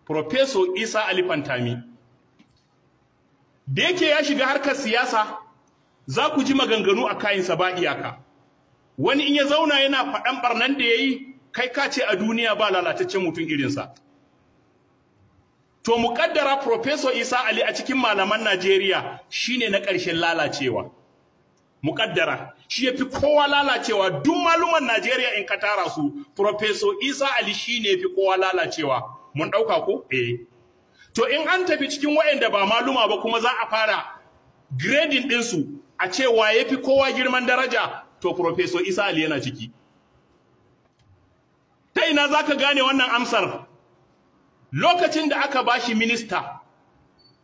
Professor Isa Ali Pantami, da yake ya shiga harkar siyasa, za ku ji maganganu a kayansa ba iyaka. Wani in ya zauna yana faɗan ɓarnan da ya yi, kai ka ce a duniya ba lalataccen mutum irinsa. To muƙaddara Professor Isa Ali a cikin malaman Najeriya shine na ƙarshen lalacewa. Muƙaddara shi yafi kowa lalacewa duk maluman Najeriya in ka tara su, Professor Isa Ali shine yafi kowa lalacewa. Mun ɗauka ko? Eh. To in an tafi cikin waɗanda ba maluma ba kuma za a fara grading ɗinsu a ce wa yafi kowa girman daraja, to Professor Isa Ali yana ciki. Ta ina za ka gane wannan amsar? Lokacin da aka bashi minista,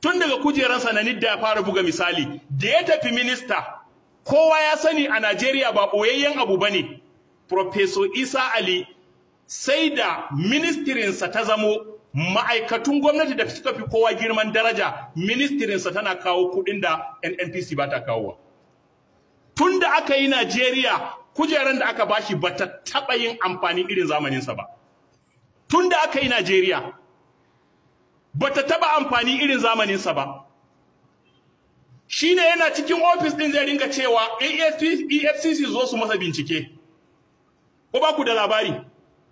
tun daga kujeransa na Nidda ya fara buga misali, da ya tafi minista, kowa ya sani a Najeriya ba ɓoyayyen abu bane. Professor Isa Ali sai da ministirinsa ta zamo ma'aikatun gwamnati da suka fi kowa girman daraja, ministirinsa tana kawo kuɗin da NNPC ba ta kawowa. Tun da aka yi Najeriya, kujeran da aka bashi ba ta taɓa yin amfani irin zamaninsa ba. Tun da aka yi Najeriya, ba ta taɓa amfani irin zamaninsa ba. Shi ne yana cikin ofis ɗin zai ringa cewa EFCC zo su masa bincike. Ko ba ku da labari?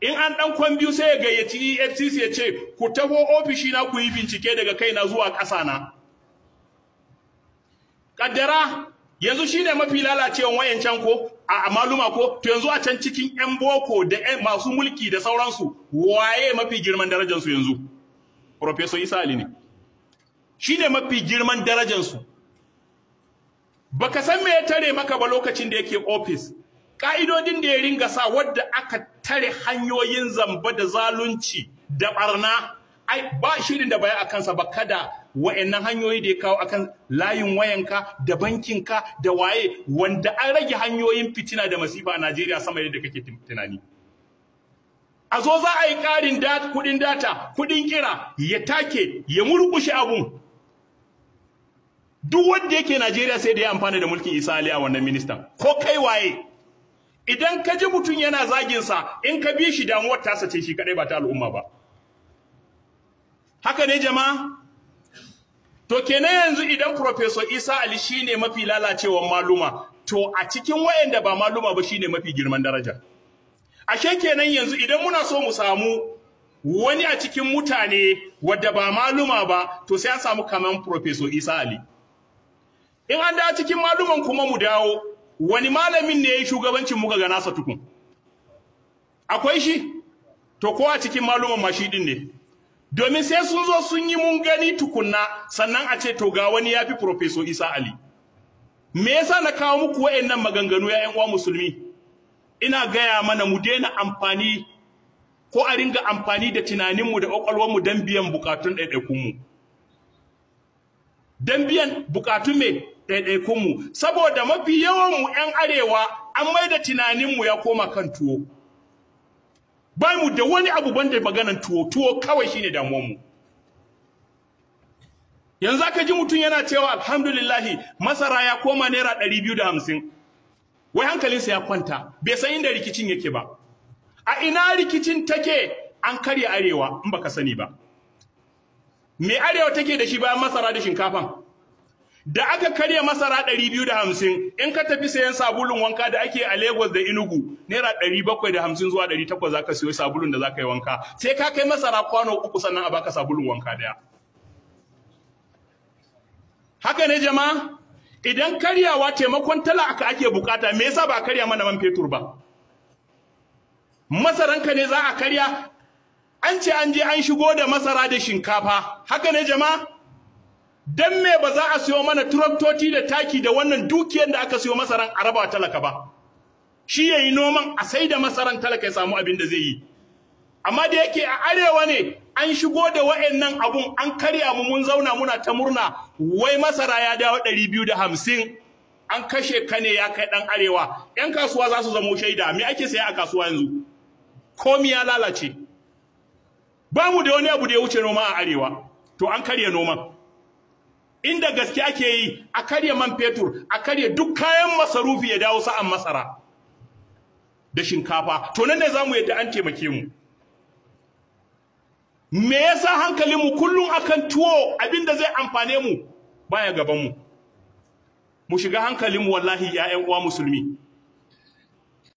In an ɗan kwan biyu sai ya gayyaci EFCC ya ce, ku taho ofishina ku yi bincike daga kaina zuwa ƙasa na. Ƙaddara, yanzu shine mafi lalacewan wayancan ko a maluma ko, to yanzu a can cikin yan boko da masu mulki da sauransu, waye mafi girman darajarsu yanzu? Professor Isa Ali ne. Shine mafi girman darajarsu. Baka san me ya tare maka ba lokacin da yake office. Ka'idodin da ya ringa sa wadda aka tare hanyoyin zamba da zalunci da barna, ai ba shirin da baya akan sa ba, kada wa'annan hanyoyi da ya kawo akan layin wayanka da bankinka da waye, wanda an rage hanyoyin fitina da masifa a Najeriya sama yadda kake tunani. A zo za a yi ƙarin kuɗin data, kuɗin kira, ya take ya murƙushe abun. Duk wanda yake Najeriya sai da ya amfana da mulkin Isa Ali a wannan ministan, ko kai waye. Idan ka ji mutum yana zagin sa, in ka bi shi damuwar tasa ce shi kadai ba ta al'umma ba. Haka ne jama'a? To kenan yanzu idan Professor Isa Ali shine mafi lalacewan maluma, to a cikin wayanda ba maluma ba shine mafi girman daraja. Ashe kenan yanzu idan muna so mu samu wani a cikin mutane wadda ba maluma ba, to sai an samu kaman Professor Isa Ali. In an dawo cikin maluman kuma mu dawo, wani malamin ne yayi shugabancin muka ga nasa tukun? Akwai shi? To ko a cikin maluman ma shi din ne. Domin sai sun zo sun yi mun gani tukunna, sannan a ce to ga wani ya fi Professor Isa Ali. Me yasa na kawo muku wa'annan maganganu ya ƴan uwa musulmi? Ina gaya mana mu daina amfani ko a ringa amfani da tunaninmu da ƙwaƙwalwarmu don biyan bukatun ɗaiɗaikunmu. Don biyan bukatun me? Ɗaiɗaikunmu. Saboda mafi yawanmu ƴan arewa an maida tunaninmu ya koma kan tuwo. Ba mu da wani abu banda maganan tuwo, tuwo kawai shine damuwanmu. Yanzu aka ji mutum yana cewa alhamdulillahi masara ya koma naira 250. Wai hankalinsa ya kwanta, bai san inda rikicin yake ba. A ina rikicin take? An karya arewa in baka sani ba. Me arewa take da shi bayan masara da shinkafan? Da aka karya masara 250, in ka tafi sayan sabulun wanka da ake a Lagos da Enugu, naira 750 zuwa 800 zaka siyo sabulun da zaka yi wanka. Sai ka kai masara kwano 3 sannan a baka sabulun wanka daya. Haka ne jama'a? Idan karyawa taimakon talaka ake bukata, me yasa ba karya mana man fetur ba? Masaranka ne za a karya? An ce an je an shigo da masara da shinkafa. Haka ne jama'a? Dan me ba za a siyo mana traktoci da taki da wannan dukiyar da aka siyo masaran a raba talaka ba? Shi yayi noman a sai da masaran talaka ya samu abin da zai yi. Amma da yake a arewa ne an shigo da wa'annan abun, an karya mu, mun zauna muna ta murna, wai masara ya dawo 250, an kashe ka ne ya kai dan arewa. Yan kasuwa za su zamo shaida. Me ake saya a kasuwa yanzu? Komi ya lalace. Ba mu da wani abu da ya wuce noma a arewa, to an karya noman. Inda gaske ake yi, a karya man fetur, a karya duk kayan masarufi ya dawo sa'an masara da shinkafa, to nan ne zamu yadda an taimake mu. Me yasa hankalinmu kullum akan tuwo, abinda zai amfane mu baya gabanmu? Mu shiga hankalinmu wallahi, 'ya'yan uwa musulmi.